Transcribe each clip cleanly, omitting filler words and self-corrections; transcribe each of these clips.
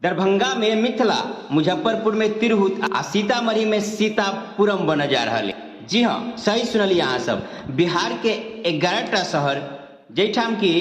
दरभंगा में मिथिला, मुजफ्फरपुर में तिरहुत आ सीतामढ़ी में सीतापुरम बनऽ जा रहल है। जी हाँ, सही सुनलिए अहाँ सब। बिहार के 11 टा शहर जाहिठाम कि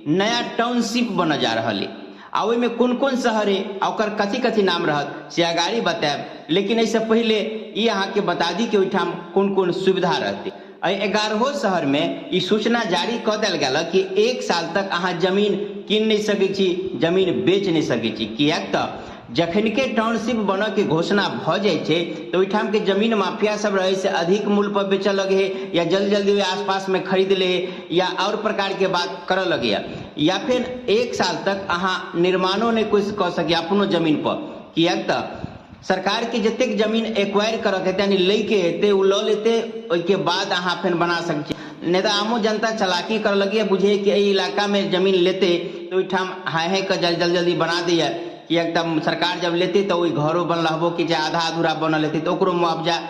नया टाउनशिप बनऽ जा रहल है आ ओहिमे कोन कोन शहर है आ ओकर कथी कथी नाम रहत से अगाड़ी बतायब, लेकिन एहिसँ पहिले ई अहाँके बता दी कि ओहिठाम कोन कोन सुविधा रहतै। एहि 11 शहरमे ई सूचना जारी कऽ देल गेल कि 1 साल तक अहाँ जमीन कीन नहि सकै छी, जमीन बेच नहि सकै छी, किएक तऽ जखनके टाउनशिप बनऽके घोषणा भऽ जाइ छै तऽ ओहिठामके जमीन माफिया सब रहै से अधिक मूल्य पर बेचऽ लगै है या जल्दी जल्दी ओहि आसपासमे खरीद लै है या आओर प्रकारके बात करऽ लगैए, या फेर 1 साल तक अहाँ निर्माणो नहि कऽ सकी अपनो जमीन पर, किएक तऽ सरकार के जतेक जमीन एक्वायर करऽ के हेतै यानी लै के हेतै ओ लऽ लेतै, ओहिके बाद अहाँ फेर बना सकै छी। नहि तऽ आमो जनता चलाकी करऽ लगैए, बुझैए कि एहि इलाकामे जमीन लेतै तऽ ओहिठाम हाँय हाँय कऽ जल्दी जल्दी बना दैए, किएक तऽ सरकार जब लेतै तऽ ओहि घरो बनल रहबो कि चाहे आधा अधूरा बनल हेतै तऽ ओकरो मुआवजा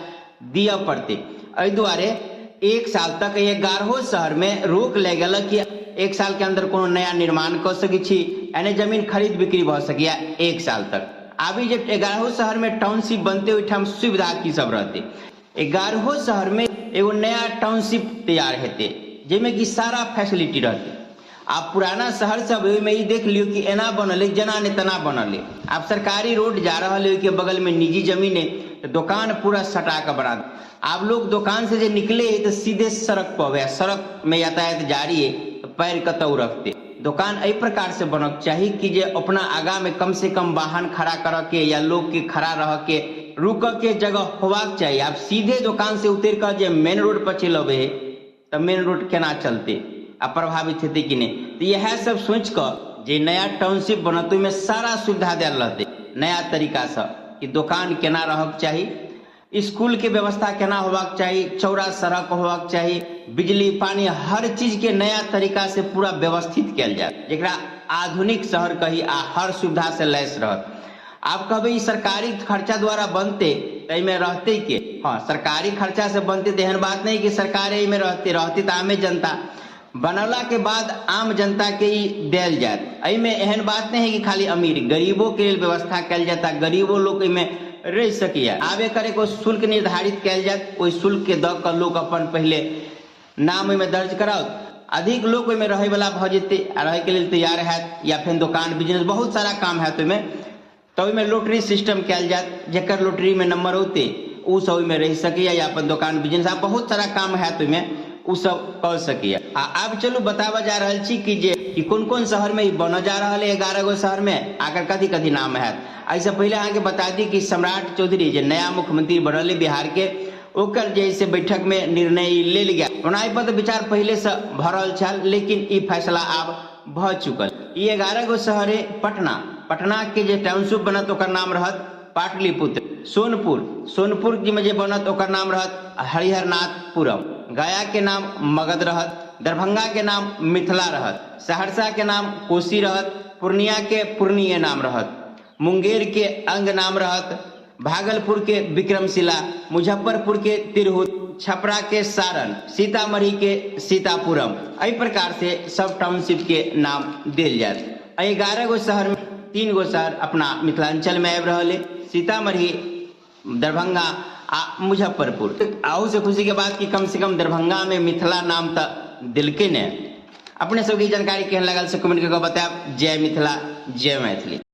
दिअ पड़तै। एहि दुआरे 1 साल तक एहि 11 शहरमे रोक लागि गेल कि 1 सालके अन्दर कोनो नया निर्माण कऽ सकै छी यानी जमीन खरीद बिक्री भऽ सकैए 1 साल तक। आब ई जे 11 शहरमे टाउनशिप बनतै ओहिठाम सुविधा की सब रहतै। 11 शहरमे एगो नया टाउनशिप तैयार हेतै जाहिमे कि सारा फैसिलिटी रहतै। आब पुराना शहर सब ओहिमे ई देख लियौ कि एना बनल अइ जेना नहि तेना बनल अइ। आब सरकारी रोड जा रहल अइ ओहिके बगलमे निजी जमीन अइ तऽ दोकान पूरा सटा कऽ बना। आब लोक दोकानसँ जे निकलै हइ तऽ सीधे सड़क पर अबै, सड़कमे यातायात जारी अइ तऽ पैर कतऽ रखतै। दोकान एहि प्रकारसँ बनक चाही कि जे अपना आगाँमे कमसँ कम वाहन खड़ा करऽके या लोकके खड़ा रहऽके रुकऽके जगह होबाक चाही। आब सीधे दोकानसँ उतरि कऽ जे मेन रोड पर चलि अबै हइ तऽ मेन रोड केना चलतै आ प्रभावित हेतै कि नहि। तऽ इएह सब सोचि कऽ जे नया टाउनशिप बनत ओहिमे सारा सुविधा देल रहतै नया तरीकासँ कि दोकान केना रहक चाही, स्कूलके व्यवस्था केना होबाक चाही, चौड़ा सड़क होबाक चाही, बिजली पानी हर चीजके नया तरीकासँ पूरा व्यवस्थित कयल जायत, जकरा आधुनिक शहर कही आ हर सुविधासँ लैस रहत। आब कहबै ई सरकारी खर्चा द्वारा बनतै तऽ एहिमे रहतै के? हँ, सरकारी खर्चासँ बनतै तऽ एहन बात नहि कि सरकार एहिमे रहतै, रहतै तऽ आमे जनता। बनौलाके बाद आम जनताके ई देल जायत। एहिमे एहन बात नहि है कि खाली अमीर, गरीबोके लेल व्यवस्था कयल जायत आ गरीबो लोक एहिमे रहि सकैए। आब एकर एगो शुल्क निर्धारित कयल जायत, ओहि शुल्कके दऽ कऽ लोक अपन पहिले नाम ओहिमे दर्ज कराओत। अधिक लोक ओहिमे रहैवला भऽ जेतै आ रहैके लेल तैयार हैत या फेर दोकान बिजनेस बहुत सारा काम हैत ओहिमे, तऽ ओहिमे लोटरी सिस्टम कयल जायत, जकर लोटरीमे नंबर औतै ओ सब ओहिमे रहि सकैए या अपन दोकान बिजनेस आ बहुत सारा काम हैत ओहिमे ओ सब कऽ सकैए। आ आब चलू बताबऽ जा रहल छी कि जे कि कोन कोन शहरमे ई बनऽ जा रहल है 11 गो शहरमे, आकर कथी कथी नाम हैत। एहिसँ पहिले अहाँके बता दी कि सम्राट चौधरी जे नया मुख्यमंत्री बनल है बिहारके, ओकर जे से बैठकमे निर्णय ई लेल गेल। ओना एहिपर तऽ विचार पहिलेसँ भऽ रहल छल, लेकिन ई फैसला आब भऽ चुकल। ई 11 गो शहर है पटना, पटनाके जे टाउनशिप बनत ओकर नाम रहत पाटलिपुत्र। सोनपुर, सोनपुर मे जे बनत ओकर नाम रहत हरिहरनाथपुरम। गया के नाम मगध रहत। दरभंगा के नाम मिथिला रहत। सहरसा के नाम कोसी रहत। पूर्णिया के पूर्णिये नाम रहत। मुंगेर के अंग नाम रहत। भागलपुर के विक्रमशिला, मुजफ्फरपुर के तिरहुत, छपरा के सारण, सीतामढ़ी के सीतापुरम। एहि प्रकार से सब टाउनशिप के नाम देल जायत। एहि 11 गो शहर में 3 गो शहर अपना मिथिलांचल में आबि रहल है, सीतामढ़ी, दरभंगा आ मुजफ्फरपुर। आहू से खुशी के बात कि कम से कम दरभंगा में मिथिला नाम तऽ देलकै ने। अपने सबके जानकारी केहन लागल से कमेंट कऽ बतायब। जय मिथिला, जय मैथिली।